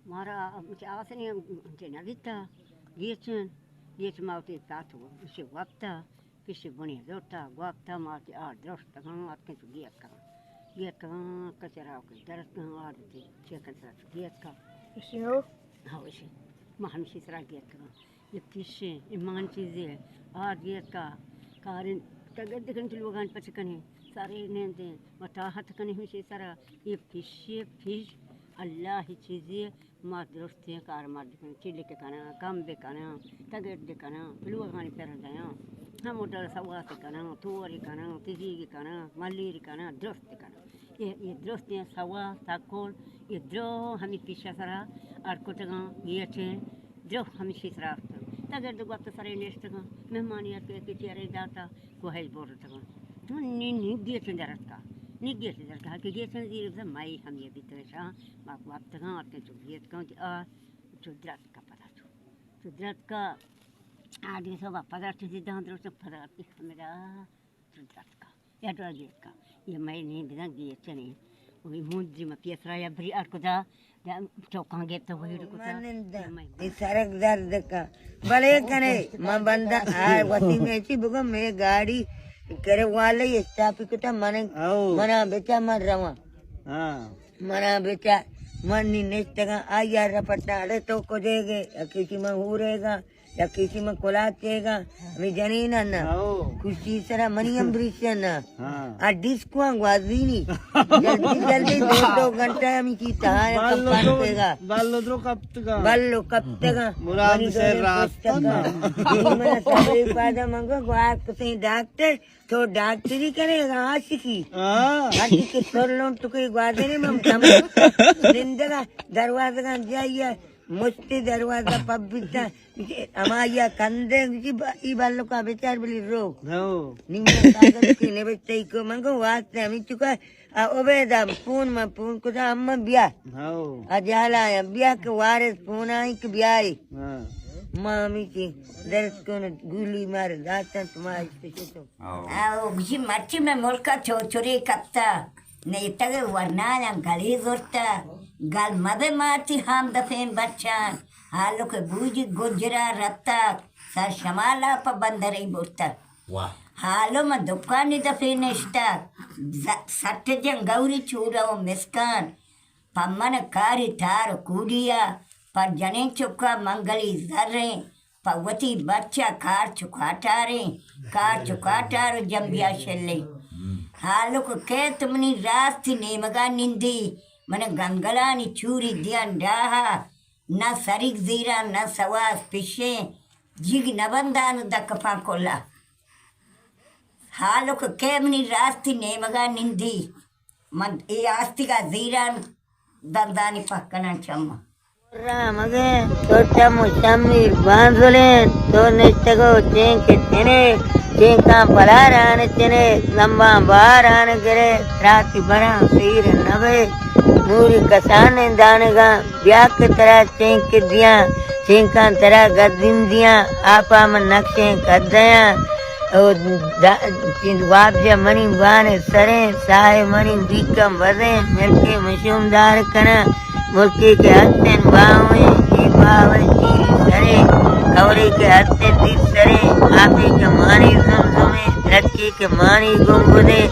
مارا چہ آسنی ہم چہ نہ بیتا، گیچن، گیچ ما وتی پاتو، اسی وقتا، پیشی بنی زورتا، وقتا ما وتی آ درستگاں، اتکن چو گیتکاں، گیتکاں، کچرا کے درستگاں، آ دیتی، چیکن سرا چو گیتکا۔ اسی ہو؟ ہاں، اسی۔ ما ہمشی سرا گیتکاں۔ یہ پیشیں، یہ مان چیزے، آ گیتکا، کارن، تگد کن تو لوگان پچ کنی، سارے نیندیں، متاحت کنی ہمشی سرا، یہ پیشے، پیش، اللہ چیزے، ما درستیں کار مرد کناں، چلک کناں، کمب کناں، تگرد کناں، پلوغانی پر دیاں، ہمو ڈول سواس کناں، توری کناں، تجیگ کناں، ملیر کناں، درست کناں۔ یہ، یہ درستیں سواس، تکل، یہ درو ہمیں پیشہ سرا اڑ کتگاں، گیٹیں، درو ہمیں شی سرا افتگاں۔ تگرد گوپت سرے نشتگاں، مہمانی ات کہ چیرے داتا، کوہش برتگاں۔ نی، نی گیٹیں درتکا، نی گیٹیں درتکا، کہ گیٹیں زیر بزن مئی ہمیں بیتگاں شاہ، ما وپتگاں، اتکیں چو گیتکاں کہ آ چو درتکا پدا چو۔ چو درتکا، آ دگہ سوبا پدا چو زیداں درو چو پدا تی ہمدا چو درتکا۔ یا ڈول گیتکا۔ یہ مئی نی بزن گیتنے۔ وہی مندری ما پیسرا یا بری اڑ کدا، یا چوکاں گیتا وہی اڑ کدا۔ من ننداں۔ یہ مئی۔ یہ سرک درد کا۔ بلے کنے، من بندہ آ وسیم ایچی بگو میں گاڑی کرے والے اسٹاپی کتا من، او۔ منا بچا من رواں۔ ہاں۔ منا بچا، من نی نشتگاں، آئی ء رپٹاں، اڑے تو کجے گے، یکیشی من ہورے گا، یکیشی من کلاچے گا، ہمیں جنین نا۔ ہاں۔ کشتی سرا منی ہم بریشن نا۔ ہاں۔ آ ڈسکواں گوازینی۔ جلدی جلدی دو دو گھنٹہ ہمیں کی تہا بلو کمپان درو، پہ گا۔ بلو درو کپتگا۔ بلو کپتگا۔ مراد منی سے دورے راست پوچھتگا۔ نا۔ یہ من سبے پادا منگو گوار کسیں ڈاکٹر، تو ڈاکٹری کرے گا عاشقی۔ ہاں۔ عاشقی سر لون تو کوئی گوازینے میں دم نندگا دروازگاں جائیے، مشتی دروازہ پب بیتا۔ ہما یا کندے، گوشی با-، ای بالکا بچار بلی رو۔ ہو۔ نی من کاغذ کی نبشتہ ای کو، من کو واسطے ہمیں چکا، آ عبیدہ فون، من فون کتا، اما بیا۔ ہو۔ آ جہلا آیا، بیا کہ وارث فون آئی کہ بیائی۔ ہاں۔ ما ہمیں چی درس کن گولی مار داتن تو ما اشتشتو۔ او۔ او گوشی، مرچی مئے ملک ء چوچرے کپتہ، نیتگ ء ورنایاں گلے زرتہ، گل مہ بئے مارتی ہام دفیں بچاں، ہالک ء بوجی گجرا رپتگ، سر شمالا پہ بندرے برتگ۔ واہ۔ ہالو من دکانی دفے نشتگ، ز-، سٹ جن گوری چورہ و مسکان، پہ من کاری تار و کوڈیا، پہ جنین چکا منگلی زریں، پہ وتی بچ ء کار چکاٹاریں، کار چکاٹار و جمبیا شلیں۔ ہالک کیت منی راستی نیمگا نندی، من گنگلانی چوری دیان ڈاہا، نہ سریگ زیران نہ سواس پشیں، جیگ نہ بندان دکپاں کلا۔ ہالک کئے منی راستی نیمگا نندی، من اے آستیگا زیران دندانی پہکناں چماں۔ رامگیں تو چم و شمیر بانزلیں، تو نشتگو چینک چنے، چینکاں پلاران چنے، لمباں باران گرے، راتی براں سیر نبے، موری کسانیں دانگاں، بیا کہ ترا چینک دیاں، چینکاں ترا گدین دیاں، آپا من نقشیں کدیاں، او دا-، وابجہ منی بان سریں، ساہ منی بیکم بزیں، ملکے مشوم دار کناں، ملکے کہ ہستن باویں، اے باوے چیری سریں، کورے کہ ہستن دیر سریں، آپے کہ مانی زمزمیں، رتکے کہ مانی گنگدیں،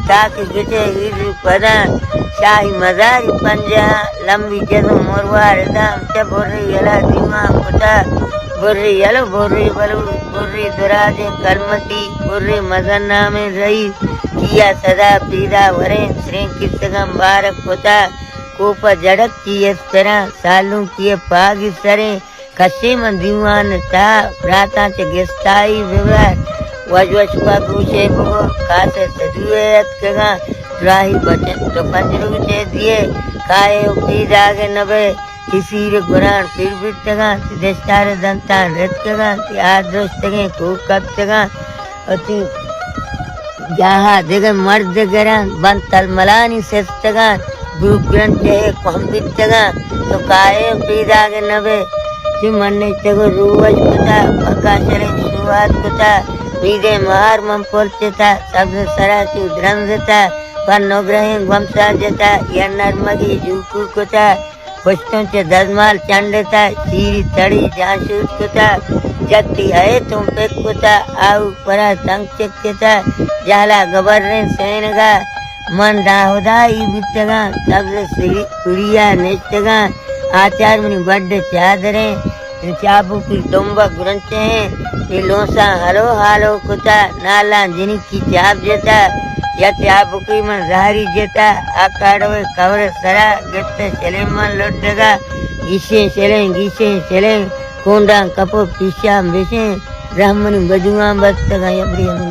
تاک گچے ہیر پداں، شاہی مزاری پنجاہ، لمبی جزم مروار دام، چہ بری یلا دیوان کتا، بری یلو بری بلو، بری دراجیں کلمتی، بری مزن نامیں رئی، کیا صدا پیدا وریں، سریں کسگاں بارک کتا، کوپا جڑک کی استراں، سالوں کی پاگی سریں، کشے من دیوان تا، براتاں چہ گستائی ببر، وج وج پا گوشے بگو، کاسے سدوے اتکگاں، دراہی بچن تو پنجرو چے دیے، کائے او پیداگ نبے، کسیر گران پیر بیتگاں، دشتار دنتان رتکگاں، آ درستگیں کوک کپتگاں، وتی جاہا دگہ مرد گراں، بنت الملانی سستگاں، بروگرنچے کوہم بیتگاں، تو کائے پیداگ نبے، چی من نشتگو روش کتا، پکا شریں شوہار کتا، میدے مہار من پرچتا، سبز سرا چو درنزتا، پر نگرہیں گومسا جتا، یا نرمگی جوکو کتا، پشتوں چہ دزمال چنڈتا، سیری تڑی جانشوت کتا، جتی ہیتوں پک کتا، آہو پرا تنگ چکتا، جہلا گبریں سینگا، من داہدائی بیتگاں، سبز سری پڑیا نشتگاں، آچار منی بڈ چادریں، چابکی دمبا گرنچیں، اے لونساں ہلو ہالو کتا، نالاں جنی کی چاپ جتا، یا چابکی من زہری جتا، آ کاڑوے کور سرا گپت شلیں من لڈگا، گیشیں شلیں، گیشیں شلیں، کونڈاں کپو پیشاں بشیں، رحمنی بجواں بستگاں یبری ہمیں